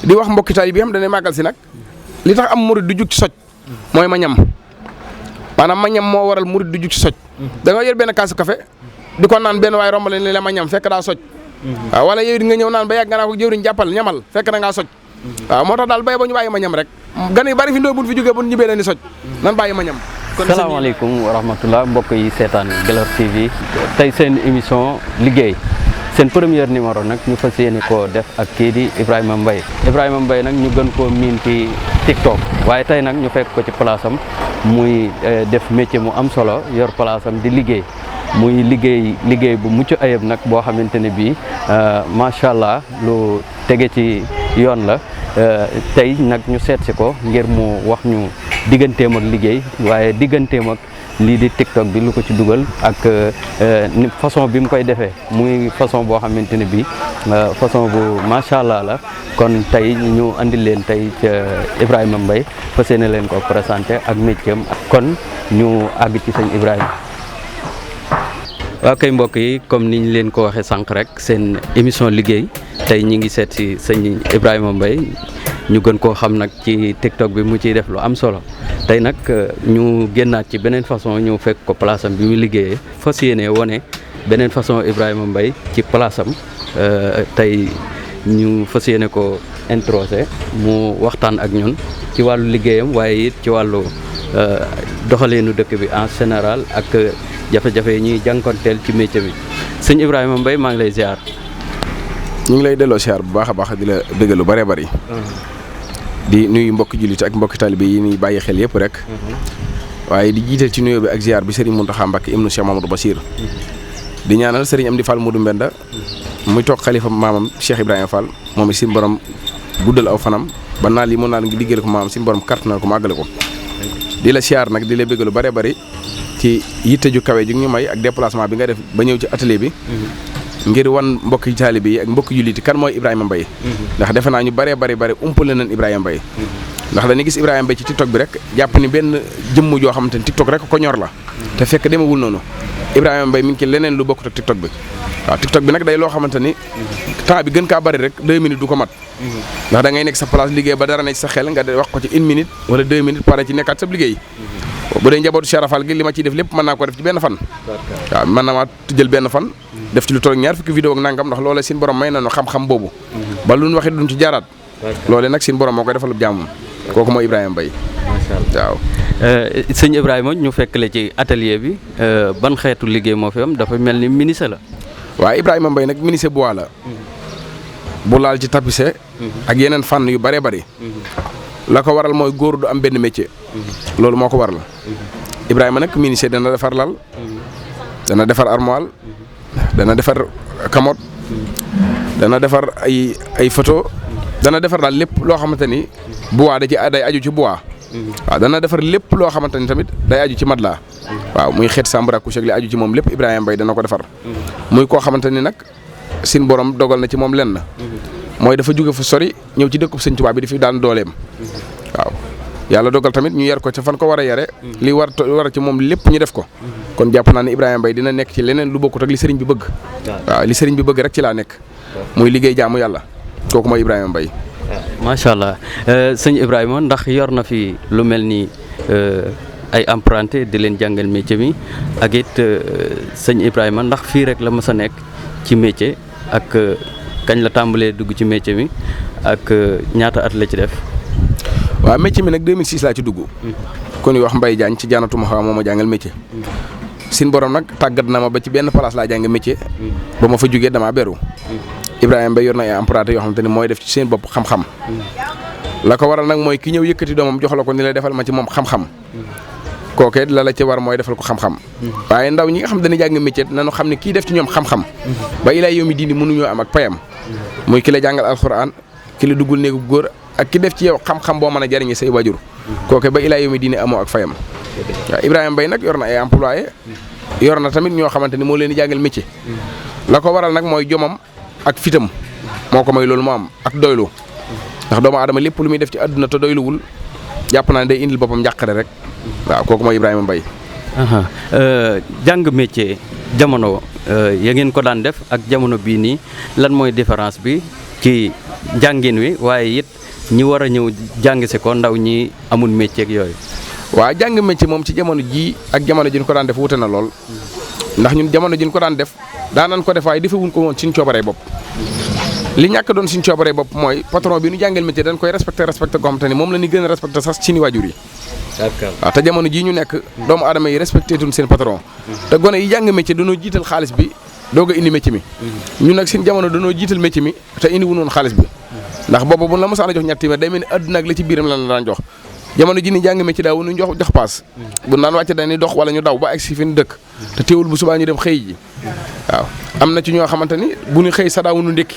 di wax mbokki taalibe bi xam dañuy màggal si nag li tax am murid du jug ci soj mooy ma ñam maanaam ma ñam moo waral murid du jug ci soj da nga yor benn kaasu café di ko naan benn waaye romb leen la ma ñam fekk daa soj waaw wala yow di nga ñëw naan ba yàgg nga naa ko jëwriñ jàppal ñamal fekk na ngaa soj waaw moo tax daal bay ba ñu bàyyi ma ñam rek gan yi bari fi ndoo buñ fi jógee buñ ñibbee leen di soj nan bàyyi ma ñam. salaamaaleykum wa rahmatullah mbokk yi seetaan Guelor TV tey seen émission liggéey seen première numéro nag ñu fas yéene koo def ak kii di Ibrahima Mbaye nag ñu gën koo miin ci TikTok waaye tey nag ñu fekk ko ci place am muy def métier mu am solo yor place am di liggéey muy liggéey bu mucc ayib nag boo xamante ne bii macha allah lu tege ci yoon la tey nag ñu seet si ko ngir mu wax ñu digganteem ak liggéey waaye digganteem ak lii di TikTok bi lu ko ci dugal ak ni façon bi mu koy defee muy façon boo xamante ne bii façon bu macha allah la kon tey ñu andi leen tey ca Ibrahima Mbaye fas yéene leen ko présenté ak métier am kon ñu àgg ci sëñ Ibrahima. waaw kay mbokk yi comme ni ñu leen ko waxee sànq rek seen émission liggéey tey ñi ngi seet si sëñ Ibrahima Mbaye ñu gën koo xam nag ci TikTok bi mu ciy def lu am solo tey nag ñu génnaat ci beneen façon ñu fekk ko place am bi mu liggéeyee fas yéene wane beneen façon Ibrahima Mbaye ci place am tey ñu fas yéene ko introsé mu waxtaan ak ñun ci wàllu liggéeyam waaye it ci wàllu doxaleenu dëkk bi en général ak jafe-jafe yi ñuy jànkonteel ci métier bi sëñ Ibrahima Mbaye maa ngi lay ziar. ñu ngi lay delloo ziar bu baax a baax di la bëgg lu bëree bëri. di nuyu mbokki jullit ak mbokki taalibe yi ñuy bàyyi xel yëpp rek. waaye di jiital ci nuyoo bi ak ziar bi Serigne Mountakha Mbacké ibnu Cheikh Mamadou Bassir. di ñaanal Serigne Amdi Fall Modou Mbenda. muy toog xalifa maamam Cheikh Ibrahima Fall moom it si borom guddal aw fanam ba naal yi mu naal ngi liggéeyal ko maamam si borom kàttanal ko màggale ko. di la ziar nag di la bëgg lu bëree bëri ci yitte ju kawe ji ñu may ak déplacement bi nga def ba ñëw ci atelier bi. ngir wan mbokki taalibe yi ak mbokki julliti kan mooy Ibrahima Mbaye ndax defe naa ñu bëree bëri umpale nañ Ibrahima Mbaye ndax dañuy gis Ibrahima Mbaye ci TikTok bi rek jàpp ni benn jëmm joo xamante ni TikTok rek ko ñor la te fekk demewul noonu Ibrahima Mbaye mi ngi ci leneen lu bokkut ak TikTok bi waaw TikTok bi nag day loo xamante ni temps bi gën kaa bëri rek 2 minutes du ko mat ndax da ngay nekk sa place liggéey ba dara ne ci sa xel nga wax ko ci 1 minute wala 2 minutes pare ci nekkaat sa liggéey bu dee njabootu Cheikh Rafal gi li ma ciy def lépp mën naa ko def ci benn fan waaw mën na maa jël benn fan def ci lu toll ñaar fukki vidéo ak nangam ndax loolee sin borom may nañu xam-xam boobu ba lu ñu waxee duñ ci jaaraat loolee nag sin borom moo koy defal jàmm kooku mooy Ibrahima Mbaye waaw sëñ Ibrahima ñu fekk la ci atelier bi ban xeetu liggéey moo fi am dafa mel ni menuisier la waaw Ibrahima Mbaye nag menuisier bois la bu laal ci tapissier ak yeneen fànn yu bëree bëri la ko waral mooy góor du am benn métier loolu moo ko waral Ibrahima nag menuisier dana defar lal dana defar armoire dana defar camotte dana defar ay photo dana defar daal lépp loo xamante ni bois day aju ci bois waaw dana defar lépp loo xamante ni tamit day aju ci matelas waaw muy xeet chambre à coucher ak li aju ci moom lépp Ibrahima Mbaye dana ko defar muy koo xamante ni nag sin borom dogal na ci moom lenn mooy dafa jóge fu sori ñëw ci dëkkub Sëñ Tuubaa bi di fi daan dooleem waaw yàlla dogal tamit ñu yar ko ca fan ko war a yare li war ci moom lépp ñu def ko kon jàpp naa ne Ibrahima Mbaye dina nekk ci leneen lu bokkut ak li sëriñ bi bëgg waaw li sëriñ bi bëgg rek ci laa nekk muy liggéey jaamu yàlla kooku mooy Ibrahima Mbaye macha allah sëñ Ibrahima ndax yor na fi lu mel ni ay apprenti di leen jàngal métier mi ak it sëñ Ibrahima ndax fii rek la mës a nekk ci métier ak kañ la tàmbalee dugg ci métier mi ak ñaata at la ci def. waaw métier mi nag 2006 laa ci dugg. kon wax Mbaye Diagne ci Janatu Mahwa moo ma jàngal métier. sin borom nag tàggat na ma ba ci benn place laa jàng métier. ba ma fa jógee damaa beru. Ibrahima Mbaye yor na ay apprenti yoo xamante ni mooy def ci seen bopp xam-xam. la ko waral nag mooy ki ñëw yëkkati doomam jox la ko ni la defal ma ci moom xam-xam. kookee la ci war mooy defal ko xam-xam. waaye ndaw ñi nga xam dañuy jàng métier nañu xam ne kii def ci ñoom xam-xam. ba ilaa yow mi diini mënuñoo am ak payam. muy ki la jàngal alxuraan ki la duggul néegu góor ak ki def ci yow xam-xam boo mën a jariñi say wajur kooke ba ilaa yow mi diine amoo ak fayam waaw Ibrahima Mbaye nag yor na ay employé yor na tamit ñoo xamante ni moo leen di jàngal métier la ko waral nag mooy jomam ak fitam moo ko may loolu moo am ak doylu ndax doomu aadama lépp lu muy def ci àdduna te doyluwul jàpp naa ne day indil boppam njàqare rek waaw kooku mooy Ibrahima Mbaye jàng métier jamono ya ngeen ko daan def ak jamono bii nii lan mooy différence bi ci jàngin wi waaye it ñi war a ñëw jàng si ko ndaw ñi amul métier ak yooyu. waaw jàng métier moom ci jamono jii ak jamono ji ñu ko daan def wute na lool ndax ñun jamono ji ñu ko daan def daan ko def waaye defewuñ ko woon suñ coobaree bopp li ñàkk doon suñ coobaree bopp mooy patron bi ñu jàngal métier dañ koy respecté koo xam te ni moom la ñu gën a respecté sax ci ni waajur yi. waaw te jamono jii ñu nekk doomu aadama yi respecté tuñ seen patron te gone yi jàng métier dañoo jiital xaalis bi doog a indi métier mi ñun nag seen jamono dañoo jiital métier mi te indi wu noon xaalis bi ndax boobu bu la mosaan a jox ñetti téeméer day mel ni àdduna ak la ci biiram la daan jox jamono ji ni jàng métier daaw ñu jox paas bu naan wàcc dañuy dox wala ñu daw ba agsi fi ñu dëkk te teewul bu subaa ñu dem xëy ji waaw am na ci ñoo xamante ni bu ñu xëy sa daawu nu ndékki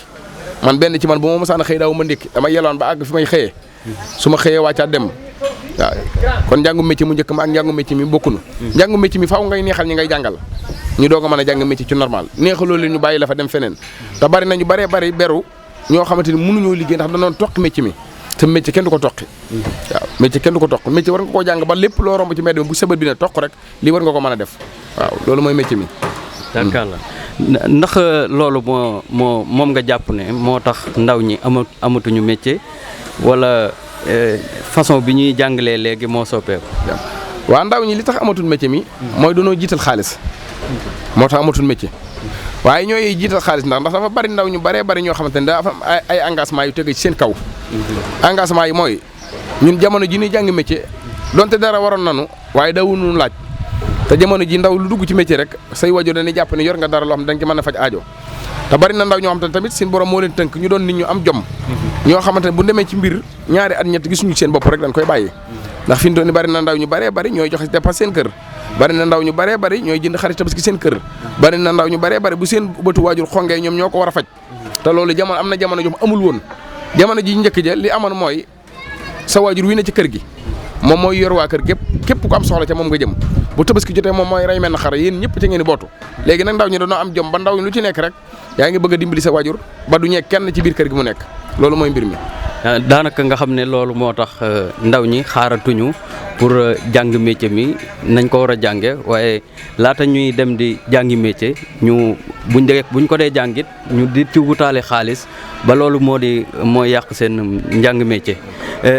man benn ci man bu ma mosaan a xëy daawu ma ndékki dama yelwaan ba àgg fi may xëyee su ma xëyee wàccaat dem waaw kon njàngu métier mu njëkk ma ak njàngu métier mi bokkunu njàngu métier mi faaw ngay neexal ñi ngay jàngal ñu doog a mën a jàng métier ci normal neexaloo leen ñu bàyyi la fa dem feneen te bari nañu baree bari beru ñoo xamante ni mënuñoo liggéey ndax danoon toq métier mi te métier kenn du ko toqi waaw métier kenn du ko toq métier war nga koo jàng ba lépp loo romb ci mbedd mi bu sëbët bi ne toq rek lii war nga ko mën a def waaw loolu mooy métier mi. d'accord ndax loolu moom nga jàpp ne moo tax ndaw ñi amatuñu métier wala façon bi ñuy jàngalee léegi moo soppeeku. waaw ndaw ñi li tax amatul métier mi mooy dañoo jiital xaalis moo tax amatul métier waaye ñooy jiital xaalis ndax dafa bari ndaw ñu baree bari ñoo xamante ne dafa am ay engagement yu tege ci seen kaw engagement yi mooy ñun jamono ji ñuy jàng métier donte dara waroon nanu waaye dawuñu laaj te jamono ji ndaw lu dugg ci métier rek say wajur dañuy jàpp ne yor nga dara loo xam ne dañ ci mën a faj aajo te bari na ndaw ñoo xamante ne tamit seen borom moo leen tënk ñu doon nit ñu am jom ñoo xamante ne bu demee ci mbir ñaari at ñett gisuñu seen bopp rek dañ koy bàyyi ndax fi mu toll nii bari na ndaw ñu baree bari ñooy joxe dépense seen kër bari na ndaw ñu baree bari ñooy jënd xarit tabaski seen kër bari na ndaw ñu baree bari bu seen bëtu waajur xongee ñoom ñoo ko war a faj te loolu jamono am na jamono jom amul woon jamono ji njëkk ja li amoon mooy sa waajur wi ne ci kër gi moom mooy yor waa kër képp ku am soxla ca moom nga jëm bu tabaski jotee moom mooy rey menn xar yéen ñëpp ci ngeen di bootu léegi nag ndaw ñi dañoo am jom ba ndaw ñi lu ci nekk rek yaa ngi bëgg a dimbali sa waajur ba du ñeeg kenn ci biir kër gi mu nekk loolu mooy mbir mi. daanaka nga xam ne loolu moo tax ndaw ñi xaaratuñu pour jàng métier mi nañ ko war a jànge waaye laata ñuy dem di jàngi métier buñ ko dee jàngit ñu di ci wutaale xaalis ba loolu mooy yàq seen njàng métier.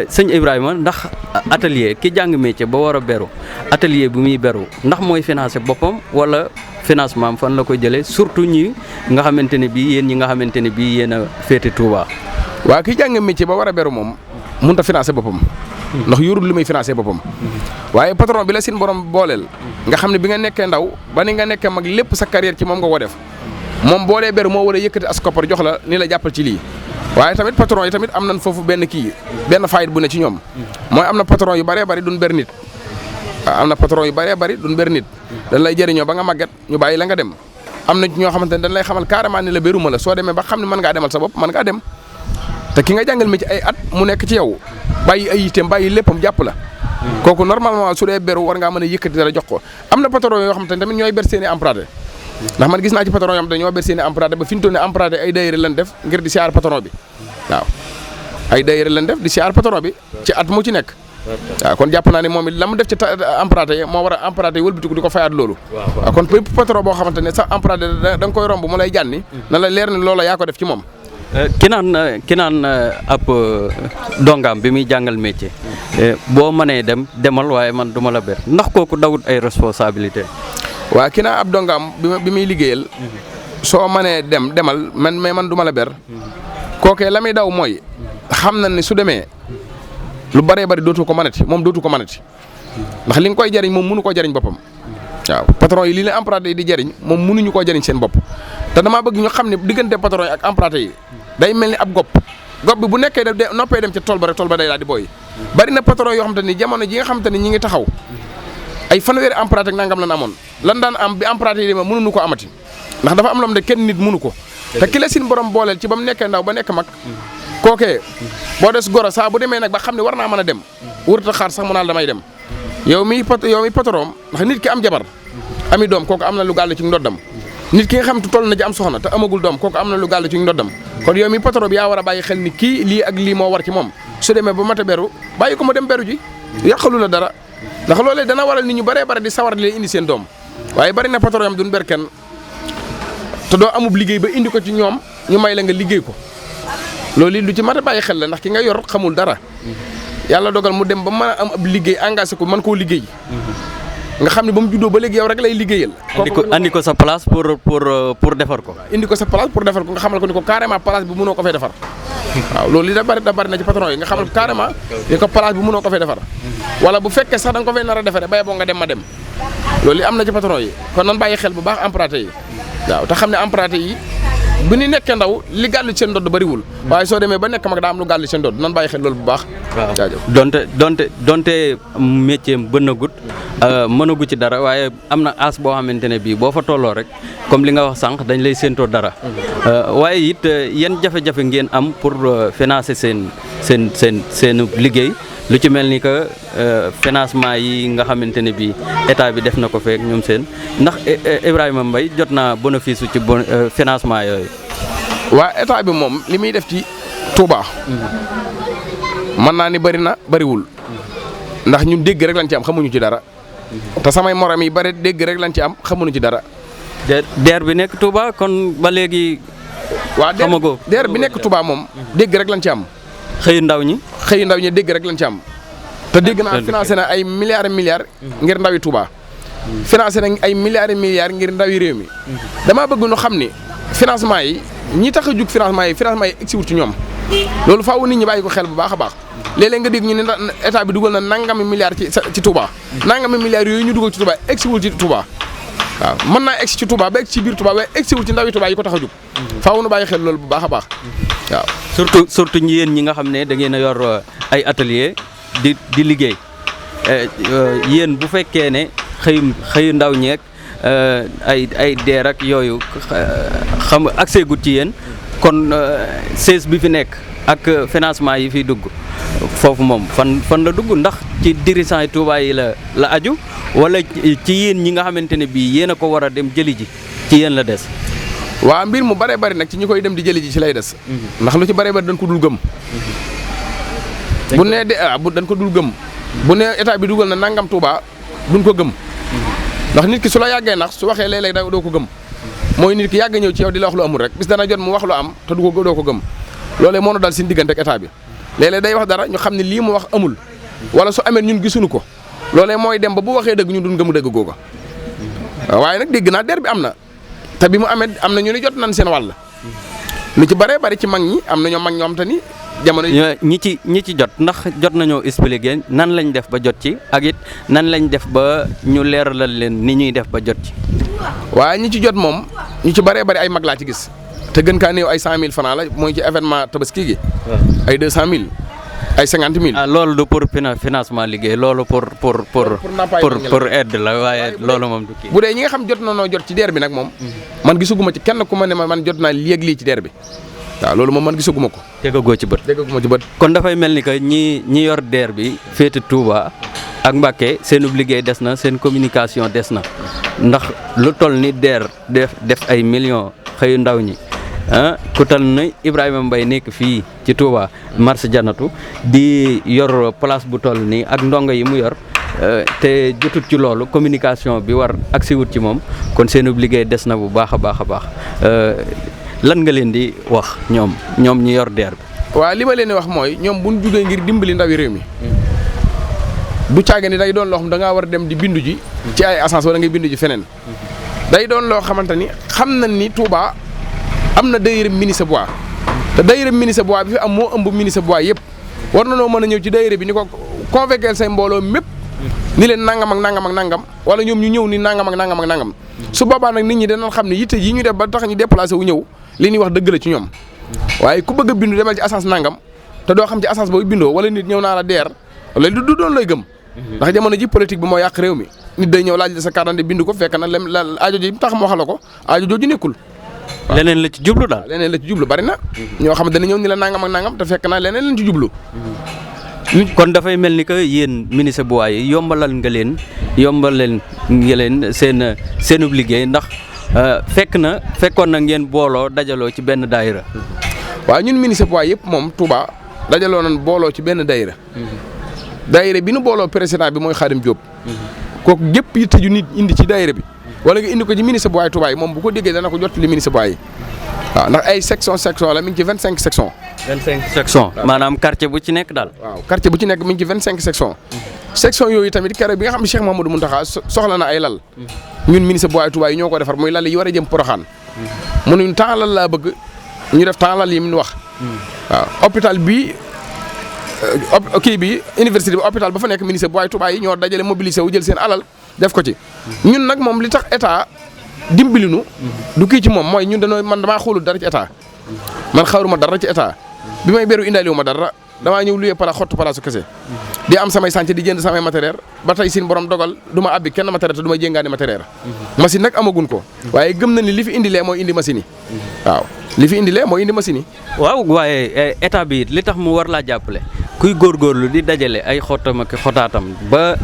sëñ Ibrahima ndax atelier ki jàng métier ba war a beru atelier bu muy beru ndax mooy financer boppam wala financement am fan la koy jëlee surtout ñi nga xamante ne bii yéen ñi nga xamante ne bii yéen a féete Touba. waaw ki jàng métier ba war a beru moom mënut a financer boppam ndax yorul li muy financer boppam waaye patron bi la seen borom booleel nga xam ne bi nga nekkee ndaw ba ni nga nekkee mag lépp sa carrière ci moom nga ko def moom boo dee beru moo war a yëkkati as koppar jox la ni la jàppal ci lii waaye tamit patron yi tamit am nañ foofu benn fayit bu ne ci ñoom mooy am na patron yu bëree bëri duñ ber nit waaw am na patron yu bëree bëri duñ ber nit dañ lay jëriñoo ba nga màgget ñu bàyyi la nga dem am na ñoo xamante ne dañ lay xamal carrément ni la beruma la soo demee ba xam ne mën ngaa demal sa bopp mën ngaa dem te ki nga jàngal mi ci ay at mu nekk ci yow bàyyi ay yitteem bàyyi léppam jàpp la kooku normalement su dee beru war ngaa mën a yëkkati dara jox ko am na patron yoo xamante ne tamit ñooy ber seen i emprunté ndax man gis naa ci patron yoo xam ne ñoo ber seen i emprunté ba fi ñu toll nii emprunté ay daayira lañ def ngir di siyaar patron bi waaw ay daayira lañ def di siyaar patron bi ci at mu ci nekk waaw kon jàpp naa ne moom it la mu def ci emprunté moo war a emprunté wëlbatiku di ko fayaat loolu waaw kon bépp patron boo xamante ne sax emprunté da nga koy romb mu lay jànni na la leer ne loola yaa ko def ci moom ki naan ab dongaam bi muy jàngal métier boo mënee demal waaye man duma la ber ndax kooku dawut ay responsabilité waaw ki naa ab dongaam bi muy liggéeyal soo mënee demal man duma la ber kookee la muy daw mooy xam na ne su demee lu bëree bëri dootu ko mënati moom dootu ko mënati ndax li nga koy jariñ moom mënu koo jariñ boppam waaw patron yi lii la emprunté yi di jariñ moom mënuñu koo jariñ seen bopp te damaa bëgg ñu xam ne diggante patron yi ak emprunté yi day mel ni ab gopp bi bu nekkee noppee dem ca tool ba rek tool ba day daal di booy bari na patron yoo xam te ni jamono ji nga xam te ni ñi ngi taxaw ay fanweeri emprunté ak nangam lan amoon lan daan am bi emprunté yi demee mënuñu ko amati ndax dafa am loo xam ne kenn nit mënu ko te ki la sin borom booleel ci ba mu nekkee ndaw ba nekk mag kookee boo des goro saa bu demee nag ba xam ne war naa mën a dem wërta xaar sax mu naal damay dem yow mi patron ndax nit ki am jabar ami doom kooku am na lu gàll ci ndoddam nit ki nga xam te toll na ci am soxna te amagul doom kooku am na lu gàll ci ndoddam kon yow mi patron bi yaa war a bàyyi xel ni kii lii ak lii moo war ci moom su demee ba mat a beru bàyyi ko mu dem beru ji yàqalu la dara ndax loolee dana waral nit ñu baree bare di sawar di leen indi seen doom waaye bari na patron yam duñ ber kenn te doo amub liggéey ba indi ko ci ñoom ñu may la nga liggéey ko loolu it lu ci mat a bàyyi xel la ndax ki nga yor xamul dara yàlla dogal mu dem ba mën a am ab liggéey engagé ko mën koo liggéey nga xam ne ba mu juddoo ba léegi yow rek lay liggéeyal. andi ko sa place pour defar ko. indi ko sa place pour defar ko nga xamal ko ni ko carrément place bi mënoo ko fay defar waaw loolu li da bari na ci patron yi nga xamal ko carrément ni ko place bi mënoo ko fay defar wala bu fekkee sax da nga ko fay nar a defaree bay boo nga dem ma dem loolu li am na ci patron yi kon nan bàyyi xel bu baax emprunté yi waaw te xam ne emprunté yi bu ñu nekkee ndaw li gàll ci seen ndodd bariwul waaye soo demee ba nekk mag daa am lu gàll ci seen ndodd nan bàyyi xel loolu bu baax. waaw jaajëf donte métier bën a gut mënagu ci dara waaye am na as boo xamante ne bii boo fa tolloo rek comme li nga wax sànq dañ lay séentoo dara waaye it yan jafe-jafe ngeen am pour financer seen liggéey lu ci mel ni que financement yi nga xamante ne bii état bi def na ko feek ñoom seen ndax Ibrahima Mbaye jot naa bénéfice ci financement yooyu. waa état bi moom li muy def ci Touba mën naa ni bëri na bëriwul ndax ñun dégg rek lañ ci am xamuñu ci dara te samay morom yi bëri dégg rek lañ ci am xamuñu ci dara. DER bi nekk Touba kon ba léegi. waa xamagoo DER bi nekk Touba moom dégg rek lañ ci am. xëyu ndaw ñi dégg rek lañ ci am te dégg naa financé na ay milliards ngir ndawi Touba financé na ay milliards ngir ndawi réew mi damaa bëgg ñu xam ni financement yi ñi tax a jug financement yi egsi wut ci ñoom loolu faaw nit ñi bàyyi ko xel bu baax a baax léeg-léeg nga dégg ñu ne état bi dugal na nangami milliards ci Touba nangami milliards yooyu ñu dugal ci Touba egsi wul ci Touba waaw mën naa egsi ci Touba ba egsi ci biir Touba waaye egsi wul ci ndawi Touba yi ko tax a jug faaw nu bàyyi xel loolu bu baax a baax waaw surtout yéen ñi nga xam ne da ngeen a yor ay atelier di liggéey yéen bu fekkee ne xëyu ndaw ñeeg ay DER ak yooyu xam accès gut ci yéen kon CES bi fi nekk ak financement yi fiy dugg foofu moom fan la dugg ndax ci dirigeant yi Touba yi la aju wala ci yéen ñi nga xamante ne bii yéen a ko war a dem jëli ji ci yéen la des. waa mbir mu bare bari nag ci ñi koy dem di jëli ji ci lay des ndax lu ci bare bari dañ ko dul gëm bu nee dañ ko dul gëm bu nee état bi dugal na nangam Touba duñ ko gëm ndax nit ki su la yàggee nax su waxee léeg-léeg doo ko gëm mooy nit ki yàgg ñëw ci yow di la wax lu amul rek bis dana jot mu wax lu am te doo ko gëm loolee moo nu dal seen diggante ak état bi léeg-léeg day wax dara ñu xam ne lii mu wax amul wala su amee ñun gisuñu ko loolee mooy dem ba bu waxee dëgg ñun duñ gëm dëgg googa waaye nag dégg naa DER bi am na te bi mu amee am na ñu ne jot nañ seen wàll lu ci bëree bëri ci mag ñi am na ñoo mag ñoom te ni jamono ñi ci jot ndax jot nañoo expliquer nan lañ def ba jot ci ak it nan lañ def ba ñu leeralal leen ni ñuy def ba jot ci. waaye ñi ci jot moom ñu ci bëree bëri ay mag laa ci gis te gën kaa néew ay 100000 francs la mooy ci événement tabaski gi. ay 200000 ay 50000. loolu du pour financement liggéey loolu pour aide la waaye loolu moom du kii. bu dee ñi nga xam jot nañoo jot ci DER bi nag moom. man gisuguma ci kenn ku ma ne man jot naa lii ci DER bi. waaw loolu moom man gisaguma ko. déggagoo ci bët. kon dafay mel ni que ñi yor DER bi féete Touba ak Mbacké seenub liggéey des na seen communication des na ndax lu toll ni DER def ay millions xëyu ndaw ñi ku tal ni Ibrahima Mbaye nekk fii ci Touba marché Janatu di yor place bu toll nii ak ndongo yi mu yor te jotut ci loolu communication bi war agsi wut ci moom kon seenub liggéey des na bu baax a baax a baax. lan nga leen di wax ñoom ñi yor DER bi. waaw li ma leen di wax mooy ñoom bu ñu jugee ngir dimbali ndawi réew mi du caage ni day doon loo xam da ngaa war a dem di bindu ji. ci ay agence wala ngay bindu ji feneen. day doon loo xamante ni xam nañ ni Touba am na daayira ministre bois te daayira ministre bois bi fi am moo ëmb ministre bois yëpp war na noo mën a ñëw ci daayira bi ni ko convoquer say mbooloo mépp ni leen nangam ak nangam ak nangam wala ñoom ñu ñëw ni nangam ak nangam ak nangam su boobaa nag nit ñi danañ xam ne yitte yi ñu def ba tax ñu déplacé wu ñëw. li ñuy wax dëgg la ci ñoom waaye ku bëgg a bindu demal ci agence nangam te doo xam ci agence boobu bindoo wala nit ñëw naa la DER wala du doon looy gëm ndax jamono ji politique bi moo yàq réew mi nit day ñëw laaj la sa carte d'identité bindu ko fekk na la aajo ji tax moo xala ko aajo jooju nekkul. leneen la ci jublu daal. leneen la ci jublu bari na. ñoo xam ne dana ñëw ni la nangam ak nangam te fekk na leneen lañ ci jublu. kon dafay mel ni que yéen ministre bu waay yombalal nga leen seenub liggéey ndax. fekkoon na ngeen booloo dajaloo ci benn daayira. waaw ñun ministre poids yëpp moom Touba dajaloo nañ booloo ci benn daayira. daayira bi nu booloo président bi mooy Khadim Diop. kooku gépp yitte ju nit indi ci daayira bi. wala nga indi ko ci ministre bu waay Touba yi moom bu ko déggee dana ko jot li ministre bu waay waaw ndax ay section la mi ngi ci 25 sections. 25 sections maanaam quartier bu ci nekk daal. waaw quartier bu ci nekk mi ngi ci 25 sections. section yooyu tamit keroog bi nga xam ne Cheikh Mouhamadou Mountakha soxla na ay lal. ñun ministre bu waay Touba yi ñoo ko defar muy lal yi war a jëm Porokhane. mu ne ñu temps lal laa bëgg ñu def temps lal yi mu wax. waaw hôpital bi kii bi université bi hôpital ba fa nekk ministre bu waay Touba yi ñoo dajale mobilisé wu jël seen alal def ko ci. ñun nag moom li tax état dimbali nu du kii ci moom mooy ñun man damaa xoolul dara ci état man xawruma dara ci état bi may beru indaale wu ma dara damaa ñëw luyee xottu palaasu kese di am samay chantier di jënd samay matériel ba tey sin borom dogal du ma abbi kenn matériel te du ma jéngaani matériel machine nag amagun ko waaye gëm na ni li fi indilee mooy indi machine yi waaw li fi indilee mooy indi machine yi. waaw waaye état bi li tax mu war laa jàppale kuy góorgóorlu di dajale ay xottam ak xotaatam ba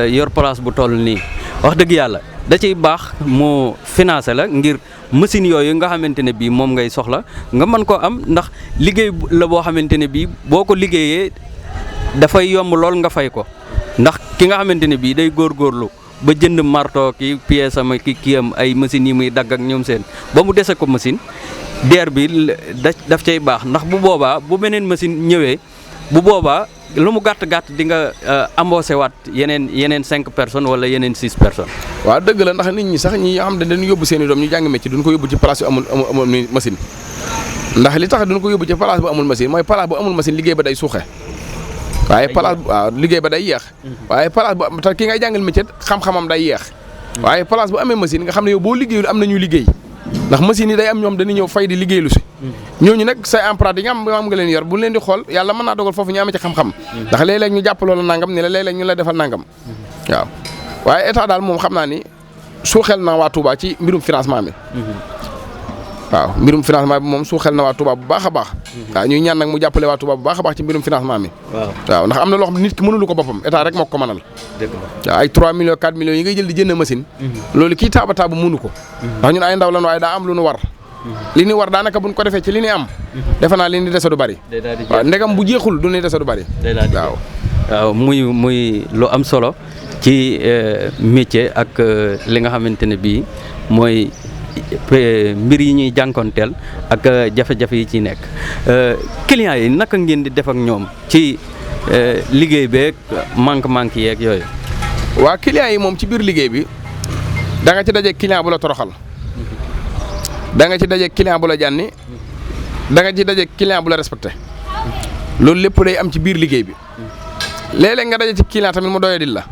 yor place bu toll nii wax dëgg yàlla da ciy baax mu financé la ngir machine yooyu nga xamante ne bii moom ngay soxla nga mën koo am ndax liggéey la boo xamante ne bii boo ko liggéeyee dafay yomb lool nga fay ko ndax ki nga xamante ne bii day góorgóorlu ba jënd marto ki pièce am ki am ay machines yi muy dagg ak ñoom seen ba mu dese ko machine DER bi daf cay baax ndax bu boobaa bu beneen machine ñëwee bu boobaa lu mu gàtt di nga embauché waat yeneen 5 personnes wala yeneen 6 personnes. waaw dëgg la ndax nit ñi sax ñi nga xam ne dañu yóbbu seen i doom ñu jàng métier duñ ko yóbbu ci place yu amul machine ndax li tax duñ ko yóbbu ci place bu amul machine mooy place bu amul machine liggéey ba day suuxe waaye place waaw liggéey ba day yeex waaye place bu te ki ngay jàngal métier xam-xamam day yeex waaye place bu amee machine nga xam ne yow boo liggéeyul am na ñuy liggéey ndax machine yi day am ñoom dañuy ñëw fay di liggéeylu si ñooñu nag say emprunté yi nga am nga leen yor bu leen di xool yàlla mën naa dogal foofu ñu amee ci xam-xam ndax léeg-léeg ñu jàpp loola nangam ni la léeg-léeg ñu la defal nangam waaw waaye état daal moom xam naa ni suuxel na waa Touba ci mbirum financement bi waaw mbirum financement bi moom suuxel na waa Touba bu baax a baax waaw ñuy ñaan nag mu jàppale waa Touba bu baax a baax ci mbirum financement bi waaw ndax am na loo xam ne nit ki mënulu ko boppam état rek moo ko mënal waaw ay 3 millions 4 millions yi ngay jël di jënd machine loolu kii taaba mënu ko ndax ñun ay ndaw lan waaye daa am lu nu war li ni war daanaka buñ ko defee ci li ni am defe naa li ni dese du bari waaw ndegam bu jeexul du ni dese du bari waaw muy lu am solo ci métier ak li nga xamante ne bii mooy mbir yi ñuy jànkonteel ak jafe-jafe yi ci nekk clients yi naka ngeen di def ak ñoom ci liggéey beeg manque yeeg yooyu. waa clients yi moom ci biir liggéey bi da nga ci daje client bu la toroxal da nga ci daje client bu la jànni da nga ci daje client bu la respecté loolu lépp day am ci biir liggéey bi léeg-léeg nga daje ci client tamit mu doyadil la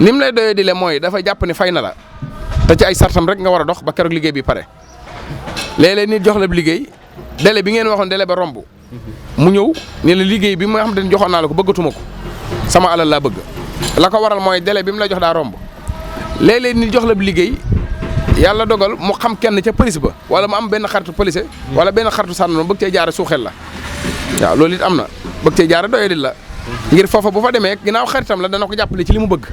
ni mu lay doyadile mooy dafa jàpp ni fay na la. te ci ay sartam rek nga war a dox ba keroog liggéey bi pare léeg-léeg nit jox la liggéey délai bi ngeen waxoon délai ba romb mu ñëw ne la liggéey bi nga xam ne joxoon naa la ko bëggatuma ko sama alal laa bëgg la ko waral mooy délai bi mu la jox daa romb léeg-léeg nit jox la liggéey yàlla dogal mu xam kenn ca police ba wala mu am benn xaritu police wala benn xaritu sànn bëgg cee jaare suuxel la waaw loolu it am na bëgg cee jaare doyadil la ngir foofa bu fa demee ginnaaw xaritam la dana ko jàppale ci li mu bëgg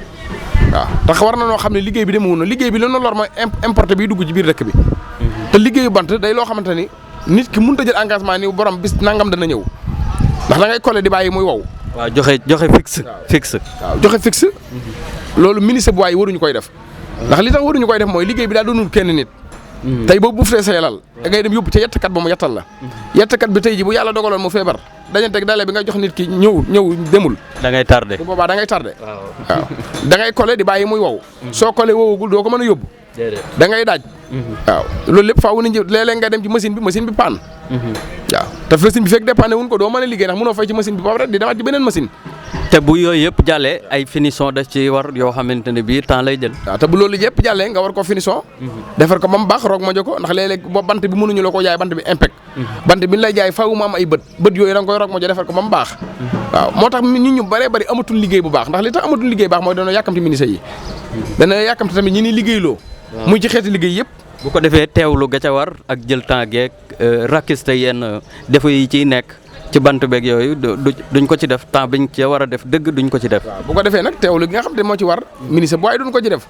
waaw tax war na noo xam ne liggéey bi demewul na liggéey bi li na lor mooy importé bi dugg ci biir dëkk bi te liggéeyu bant day loo xamante ni nit ki mënut a jël engagement ni borom bis nangam dana ñëw ndax da ngay collé di bàyyi muy wow. waaw joxe fixe. waaw joxe fixe loolu ministre bu waay waruñu koy def ndax li tax waruñu koy def mooy liggéey bi daa doonul kenn nit. tey boobu bu fee sa yelal da ngay dem yóbbu ca yettkat ba mu yettal la yettkat bi tey ji bu yàlla dogaloon mu feebar dañanteeg dale bi nga jox nit ki ñëw demul da ngay tardé bu boobaa da ngay tardé waaw da ngay collé di bàyyi muy wow soo collé wowagul doo ko mën a yóbbu da ngay daaj waaw loolu lépp faaw ni léeg-léeg nga dem ci machine bi panne waaw te machine bi fekk dépanné wuñ ko doo mën a liggéey ndax mënoo fay ci machine bi boobu rek di demaat ci beneen machine te bu yooyu yëpp jàllee ay finition da ci war yoo xamante ne bii temps lay jël waaw te bu loolu yëpp jàllee nga war ko finition defar ko ba mu baax roog ma ko ndax léeg-léeg bant bi mënuñu la ko jaay bant bi impact bant bi lay jaay faaw mu am ay bët yooyu da nga koy roog ma defar ko ba mu baax waaw moo tax nit ñu bëree bëri amatul liggéey bu baax ndax li tax amatul liggéey baax mooy dañoo yàkkamti ministère yi dana yàkkamti tamit ñi ni liggéeyloo muy ci xeeti liggéey yëpp bu ko defee teewlu ga ca war ak jël temps geeg rakiste yenn défaut yi ciy nekk ci bant beeg yooyu duñ ko ci def temps biñ ci war a def dëgg duñ ko ci def. waaw bu ko defee nag teewlu gi nga xam te moo ci war ministre bu waay duñ ko ci def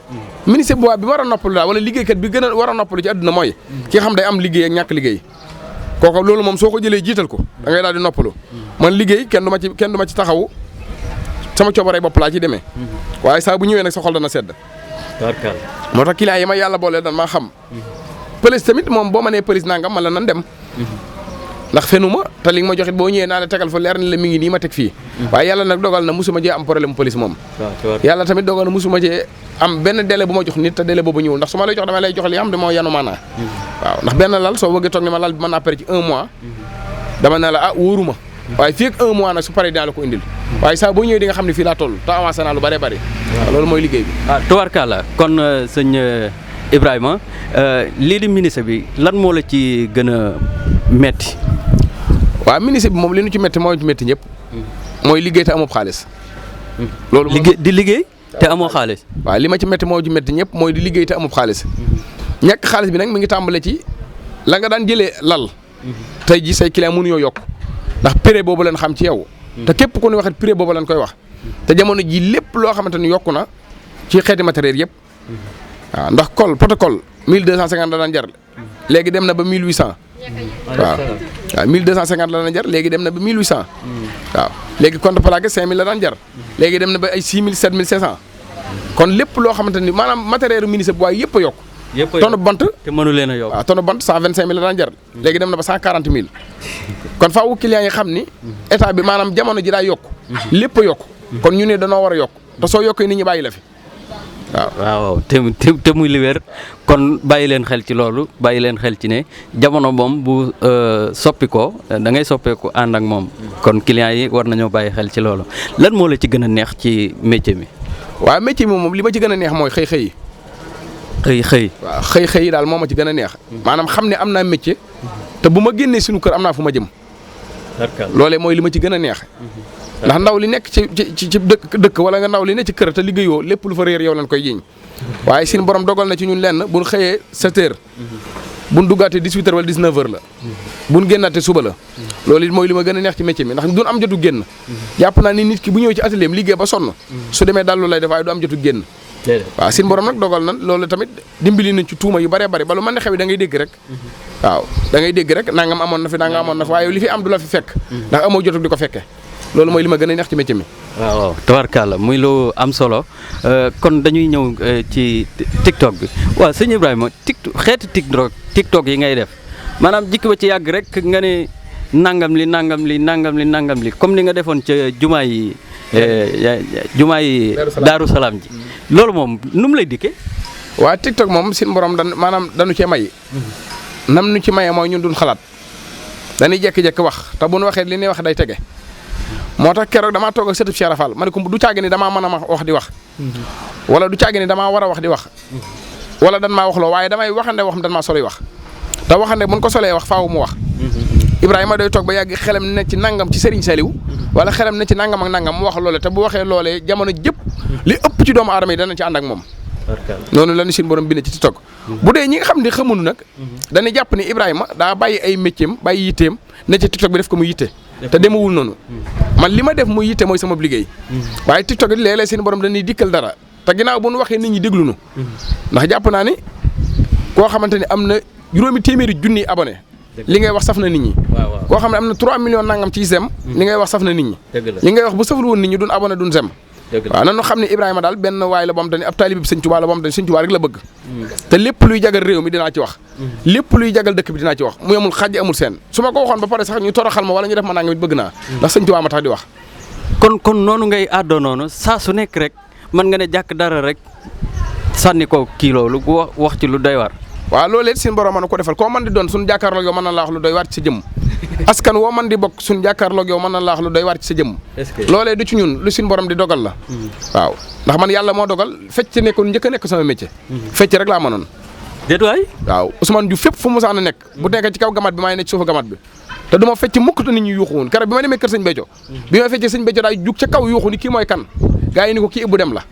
ministre bu waay bi war a noppalu daal wala liggéeykat bi gën a war a noppalu ci àdduna mooy ki nga xam day am liggéey ak ñàkk liggéey kooku loolu moom soo ko jëlee jiital ko da ngay daal di noppalu man liggéey kenn du ma ci taxawu sama coobaree bopp laa ci demee waaye saa bu ñëwee nag sa xol dana sedd moo tax client yi ma yàlla boole dan maa xam police tamit moom boo ma nee police nangam man la nan dem ndax fenuma te li nga ma joxit boo ñëwee naa la tegal fa leer ni la mi ngi nii ma teg fii waaye yàlla nag dogal na musuma cee am problème police moom yàlla tamit dogal na musuma cee am benn délai bu ma jox nit te délai boobu ñëwul ndax su ma lay jox dama lay jox li nga xam ne moo yanu maanaa waaw ndax benn lal soo bëggee toog ni ma lal bi mën naa pare ci 1 mois dama ne la wóoruma waaye fii ak 1 mois nag su paree dinaa la ko indil waaye saa boo ñëwee di nga xam ne fii laa toll te avancé naa lu bëree bëri waaw loolu mooy liggéey bi tubaarkàlla kon sëñ Ibrahima lii di ministre bi lan moo la ci gën a metti waaw ministre bi moom li ñu ci métti moo ci métti ñëpp mooy liggéey te amoo xaalis loolu di liggéey te amoo xaalis waaw li ma ci métti moo ci métti ñëpp mooy di liggéey te amoo xaalis ñàkk xaalis bi nag mi ngi tàmbale ci la nga daan jëlee lal tey ji say client mënuñoo yokk ndax prix boobu leen xam ci yow te képp ku ñu waxee prix boobu leen koy wax te jamono ji lépp loo xamante ni yokku na ci xeeti matériel yëpp waaw ndax protocole 1250 la daan jar léegi dem na ba 1800 waaw 1250 la daan jar léegi dem na ba 1800 waaw léegi contreplaqué 5000 la daan jar léegi dem na ba ay 6000 7500 kon lépp loo xamante ni maanaam matériel ministre bu waaye yëpp a yokk tonne bant te mënu leen a yokk waaw tonne bant 125000 la daan jar léegi dem na ba 140000 kon faaw client yi xam ni état bi maanaam jamono ji daa yokk lépp a yokk kon ñu ne danoo war a yokk te soo yokkee nit ñi bàyyi la fi waaw te muy li wér kon bàyyi leen xel ci loolu bàyyi leen xel ci ne jamono moom bu soppi ko da ngay soppeeku ànd ak moom kon clients yi war nañoo bàyyi xel ci loolu lan moo la ci gën a neex ci métier mi. waaw métier mi moom li ma ci gën a neex mooy xëy. waaw xëy yi daal moo ma ci gën a neex. maanaam xam ne am naa métier te bu ma génnee suñu kër am naa fu ma jëm. loolee mooy li ma ci gën a neex. ndax ndaw li nekk ci dëkk wala nga ndaw li nekk ci kër te liggéeyoo lépp lu fa réer yow lañ koy jiñ waaye suñu borom dogal na ci ñun lenn buñ xëyee 7h buñ duggaatee 18h wala 19h la buñ génnaatee suba la loolu it mooy li ma gën a neex ci métier mi ndax duñ am jotu génn jàpp naa ni nit ki bu ñëwee ci atelier am liggéey ba sonn su demee daal loolu lay def waaye du am jotu génn waaw suñu borom nag dogal na loolu tamit dimbali nañ ci tuuma yu bëree bëri ba lu mën ne xew da ngay dégg rek waaw da ngay dégg rek nangam amoon na fi nangam amoon na fi waaye li fi am du la fi fekk ndax amoo jotu di ko fekke loolu mooy li ma gën a neex ci métier mi. waaw tabarkàlla muy lu am solo kon dañuy ñëw ci TikTok bi waaw sëñ Ibrahima xeeti TikTok yi ngay def maanaam jikki ba ci yàgg rek nga ne nangam li comme ni nga defoon ca jumaa yi Daaru Salaam ji loolu moom nu mu lay dikkee. waaw TikTok moom suñu borom dañu cee may. nam nu ci maye mooy ñun duñ xalaat dañuy jékki-jékki wax te bu nu waxee li ñuy wax day tege. moo tax keroog damaa toog ak sëtub Cheikh Rafal ma ne ko du caagi ni damaa mën a wax di wax wala du caagi ni damaa war a wax di wax wala dan maa wax loo waaye damay waxande wax dan maa soloy wax te waxande buñ ko solee wax faaw mu wax Ibrahima doy toog ba yàgg xelam ne ci nangam ci Serigne Saliou wala xelam ne ci nangam ak nangam mu wax loole te bu waxee loolee jamono jëpp li ëpp ci doomu aadama yi danañ ci ànd ak moom noonu la ñu suñu borom bind ci TikTok bu dee ñi nga xam ne xamuñu nag dañuy jàpp ni Ibrahima daa bàyyi ay métier am bàyyi yitteem ne ci TikTok bi def ko mu yitte te demewul noonu man li ma def muy yitte mooy sama liggéey waaye TikTok it léeg-léeg seen borom dañuy dikkal dara te ginnaaw bu nu waxee nit ñi déglu nu ndax jàpp naa ni koo xamante ni am na 500,000 abonné li ngay wax saf na nit ñi koo xam ne am na 3 millions nangam ci sem li ngay wax saf na nit ñi li ngay wax bu saful woon nit ñi duñ abonné duñ sem waaw nanu xam ne Ibrahima daal benn waay la boo xam te ni ab taalibe bi Sëñ Tuubaa la boo xam te ni Sëñ Tuubaa rek la bëgg te lépp luy jagal réew mi dinaa ci wax lépp luy jagal dëkk bi dinaa ci wax mu amul xàjj amul seen su ma ko waxoon ba pare sax ñu toroxal ma wala ñu def ma nangam it bëgg naa ndax Sëñ Tuubaa ma tax di wax kon noonu ngay àddoo noonu saa su nekk rek mën nga ne jàkk dara rek sànni ko kii loolu wax ci lu doy war waaw loolu it seen borom mën na ko defal koo mën di doon suñu jàkkaarloog yow mën na la wax lu doy waar ci sa jëmm askan woo mën di bokk suñu jàkkaarloog yow mën na la wax lu doy waar ci sa jëmm loolee du ci ñun lu suñu borom di dogal la waaw ndax man yàlla moo dogal fecc nekkoon njëkk a nekk sama métier fecc rek laa mënoon déet waay waaw Ousmane Diouf fépp fu mu saan a nekk bu nekkee ci kaw gamat bi maa ngi nekk ci suufu gamat bi te du ma fecc mukk te nit ñi yuuxu woon keroog bi ma demee kër sëñ Béthio bi ma feccee sëñ Béthio daay jug ca kaw yuuxu ni kii mooy kan gaa yi ni ko kii Ibou Dem la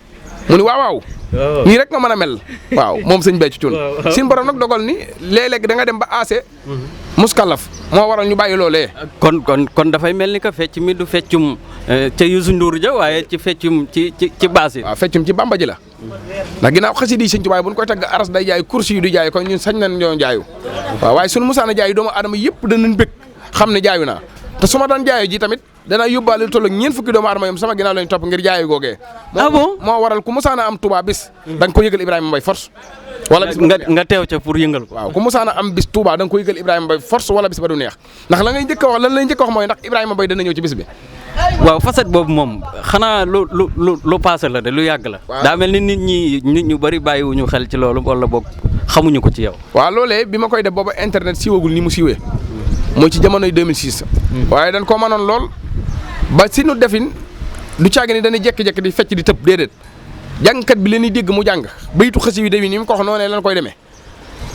mu ni waaw nii rek nga mën a mel waaw moom sëñ Béthio Thioune sin borom nag dogal ni léeg-léeg da nga dem ba aase muskalaf moo waral ñu bàyyi loolee kon dafay mel ni que fecc mi du feccum ca Youssou Ndour ja waaye ci feccum ci baas yi waaw feccum ci Bamba ji la ndax ginnaaw xasida yi sëñ Tuubaa bu ñu koy tagg aras day jaay kursi yu di jaay kon ñun sañ nañ ñoo jaayu waaw waaye suñu musaana jaayu doomu aadama yëpp danañ bëgg xam ne jaayu naa te su ma daan jaayu ji tamit danaa yóbbaale lu toll ak ñeent fukki doomu aadama yom sama ginnaaw lañ topp ngir jaayi googee. ah bon moo waral ku musaana am Touba bis. da nga ko yëgal Ibrahima Mbaye force. wala bis nga teew ca pour yëngal ko. waaw ku musaana am bis Touba da nga ko yëgal Ibrahima Mbaye force wala bis ba du neex ndax la ngay njëkk a wax lan lay njëkk a wax mooy ndax Ibrahima Mbaye dana ñëw ci bis bi. waaw facette boobu moom xanaa lu passé la de lu yàgg la. daa mel ni nit ñu bëri bàyyiwuñu xel ci loolu wala boog xamuñu ko ci yow. waaw loolee bi ma koy def booba internet siiwagul ni mu siiwee. mooy ci jamonoy 2006. waaye dañ koo mënoon lool ba si nu defin du caagi ni dañuy jékki-jékki di fecc di tëb déedéet jàngkat bi leen di dégg mu jàng baytu xasi wi dewi ni mu ko wax noonee lan koy demee.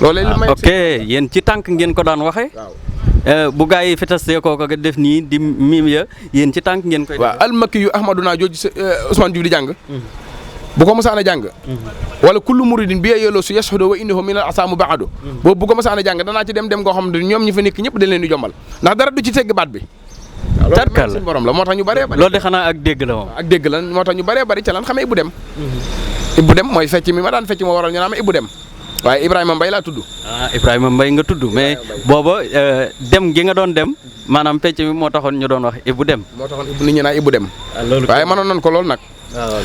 loolee li may ok yéen ci tànk ngeen ko daan waxee. bu gaa yi fitaste ko def nii di miim ya yéen ci tànk ngeen koy. waaw almakki yu ahmaduna jooju Ousmane Diouf di jàng. bu ko mosaan a jàng. wala kullu muridin bi yelloo su yashhadu wa innahu min al asaamu baadu. boobu bu ko mosaan a jàng danaa ci dem goo xam ne ñoom ñi fa nekk ñëpp dañ leen di jombal ndax dara du ci tegg baat bi. tarkal suñu borom la moo tax ñu bëree bëri. loolu de xanaa ak dégg la moom. ak dégg la moo tax ñu bëree bëri ca lan xamee Ibou Dem. Ibou Dem mooy fecc mi ma daan fecc moo waral ñu naan ma Ibou Dem waaye Ibrahima Mbaye laa tudd. Ibrahima Mbaye nga tudd mais booba dem gi nga doon dem maanaam pecc mi moo taxoon ñu doon wax Ibou Dem. moo taxoon nit ñi naa Ibou Dem. waaye mënoon nañ ko lool nag.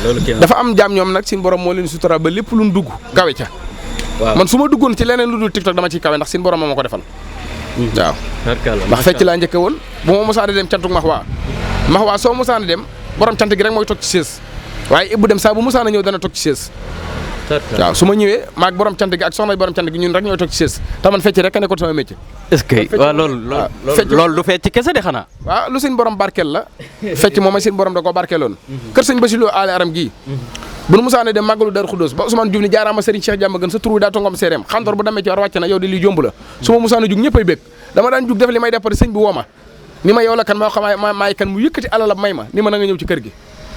loolu dafa am jaam ñoom nag suñu borom moo leen sutura ba lépp luñ dugg kawe ca. man su ma duggoon ci leneen lu dul TikTok dama ciy kawe ndax suñu borom moo ma ko defal. waaw ndax fecc laa njëkke woon bu ma mosaana dem cantuk Maxwaa soo mosaana dem borom cant gi rek mooy toog ci sées waaye Ibou Dem saa bu mosaana ñëw dana toog ci sées. waaw su ma ñëwee maag borom cant gi ak soxna borom cant gi ñun rek ñooy toog ci sées te man fecc rek a nekkoon sama métier. est-ce que waaw loolu du fecc kese de xanaa. waaw lu seen borom barkeel la fecc moom seen borom da koo barkeeloon. kër sëñ Basilou Aale Aram gii bu nu musaane dem màggalu Darou Khoudoss ba Ousmane Diouf ni jaaraama Serigne Cheikh Jàmm gën sa turu daa tongom séeréem xantoor bu demee ci war wàcc na yow di li jomb la su ma musaane jug ñëpp ay bég dama daan jug def li may def pare sëñ bi woo ma ni ma yow la kan ma xam maay kan mu yëkkati alal may ma ni ma na nga ñëw ci kër gi.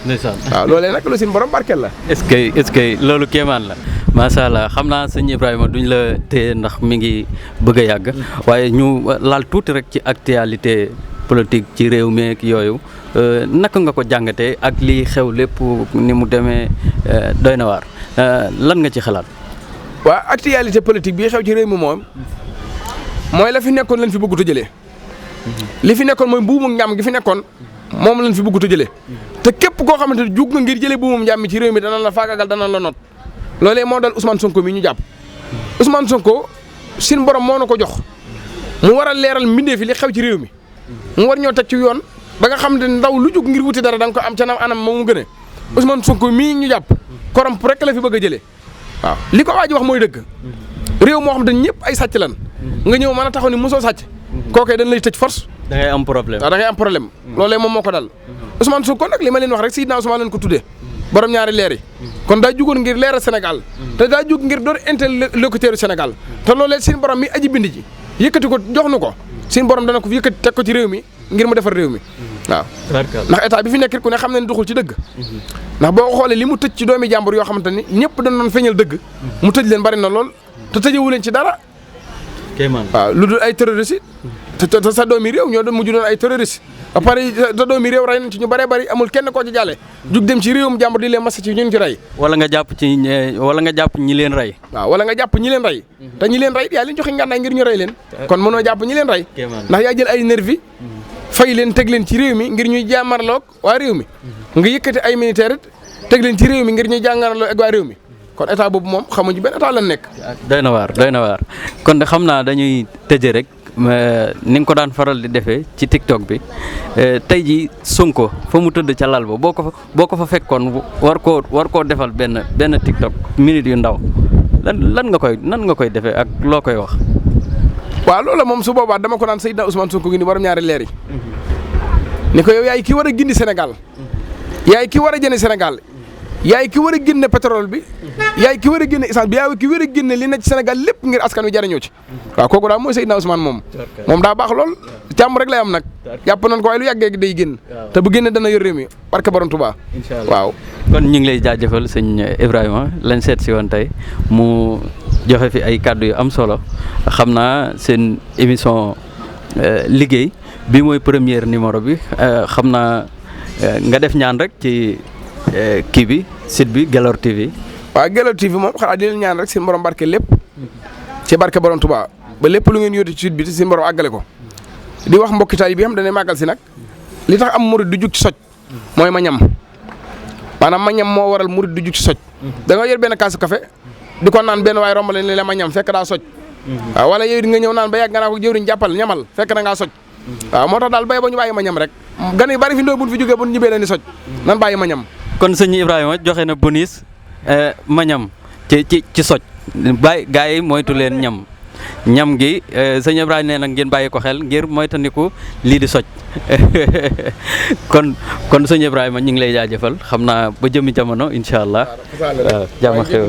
ndeysaan waaw loolee nag lu seen borom barkeel la. est-ce que loolu kéemaan la macha allah xam naa sëñ Ibrahima duñ la téye ndax mi ngi bëgg a yàgg waaye ñu laal tuuti rek ci actualité politique ci réew mi ak yooyu naka nga ko jàngatee ak lii xew lépp ni mu demee doy na waar lan nga ci xalaat. waaw actualité politique bi xew ci réew mi moom mooy la fi nekkoon lañ fi bëggut a jëlee li fi nekkoon mooy buumu ñam gi fi nekkoon moom lañ fi bëggut a jëlee te képp koo xamante ne jug nga ngir jëlee buumum ñam mi ci réew mi danañ la faagagal danañ la not loolee moo dal Ousmane Sonko mi ñu jàpp Ousmane Sonko sin borom moo na ko jox mu war a leeral mbindee fi li xew ci réew mi mu war ñoo teg ci yoon ba nga xam ne ndaw lu jug ngir wuti dara da nga ko am ca anam moom mu gënee Ousmane Sonko mii ñu jàpp koromp rek la fi bëgg a jëlee waaw li ko waa ji wax mooy dëgg réew moo xam ne ñëpp ay sàcc lan nga ñëw mën a taxaw ni mosoo sàcc kookee dañ lay tëj force. da ngay am problème waaw da ngay am problème loolee moom moo ko dal Ousmane Sonko nag li ma leen wax rek Seydina Ousmane leen ko tuddee borom ñaari leer yi kon daa jugoon ngir leeral Sénégal te daa jug ngir doon interlocuteur Sénégal te loolee seen borom mi aji bind ji yëkkati ko jox nu ko seen borom dana ko fi yëkkati teg ko ci réew mi ngir mu defar réew mi waaw ndax état bi fi nekk ku ne xam ne duxul ci dëgg ndax boo xoolee li mu tëj ci doomi jàmbur yoo xamante ni ñëpp dañ doon feeñal dëgg mu tëj leen bari na lool te tëjewu leen ci dara waaw lu dul ay terroriste te sa doomi réew ñoo doon mujj doon ay terroriste ba pare sa doomi réew rey nañ ci ñu bëree bëri amul kenn koo ci jàlle jug dem ci réewum jàmbur di leen massa ci ñun ci rey wala nga jàpp ñi leen rey waaw wala nga jàpp ñi leen rey te ñi leen rey yaa leen joxe ngànnaay ngir ñu rey leen kon mënoo jàpp ñi leen rey ndax yaa jël ay nervi fay leen teg leen ci réew mi ngir ñuy jàmmarloog waa réew mi nga yëkkati ay militaire teg leen ci réew mi ngir ñuy jàngarloo ak waa réew mi kon état boobu moom xamuñu benn état lan nekk. doy na waar kon de xam naa dañuy tëjee rek ni nga ko daan faral di defee ci TikTok bi tey ji Sonko fa mu tëdd ca lal ba boo ko fa fekkoon war koo defal benn TikTok minute yu ndaw nan nga koy defee ak loo koy wax. waaw loolu moom su boobaa dama ko naan Seydina Ousmane Sonko gi ni borom ñaari leer yi ni ko yow yaay ki war a gindi Sénégal yaay ki war a jëne Sénégal yaay ki war a génne pétrole bi yaay ki war a génne essence bi yaay ki war a génne li nekk ci Sénégal lépp ngir askan wi jariñoo ci waaw kooku daal mooy Seydina Ousmane moom daa baax lool càmm rek lay am nag jàpp nañ ko waaye lu yàggee day génn te bu génne dana yor réew mi barke borom Touba waaw kon ñu ngi lay jaajëfal sëñ Ibrahima lañ seet si woon tey mu joxe fi ay kàddu yu am solo xam naa seen émission liggéey bi mooy première numéro bi xam naa nga def ñaan rek ci kii bi site bi Guelor TV. waaw Guelor TV moom xanaa di leen ñaan rek seen borom barke lépp ci barke borom Touba ba lépp lu ngeen yóotu ci site bi te seen borom àggale ko di wax mbokki taalibe bi xam dañuy màggal si nag li tax am murid du jug ci soj mooy ma ñam maanaam ma ñam moo waral murid du jug ci soj da nga yor benn kaasu café di ko naan benn waaye romb leen la ma ñam fekk daa soj waaw wala yow di nga ñëw naan ba yàgg nga naa ko jëwriñ jàppal ñamal fekk na ngaa soj waaw moo tax daal bay ba ñu bàyyi ma ñam rek gan yi bari fi ndoo buñ fi jógee bu ñu ñibbee leen di soj nan bàyyi ma ñam kon sëñ Ibrahima joxe na bonus ma ñam ci soj bàyyi gaa yi moytu leen ñam gi sëñ Ibrahima nee nag ngeen bàyyi ko xel ngir moytandiku lii di soj kon sëñ Ibrahima ñu ngi lay jaajëfal xam naa ba jëmi jamono incha allah. waaw jàmm xew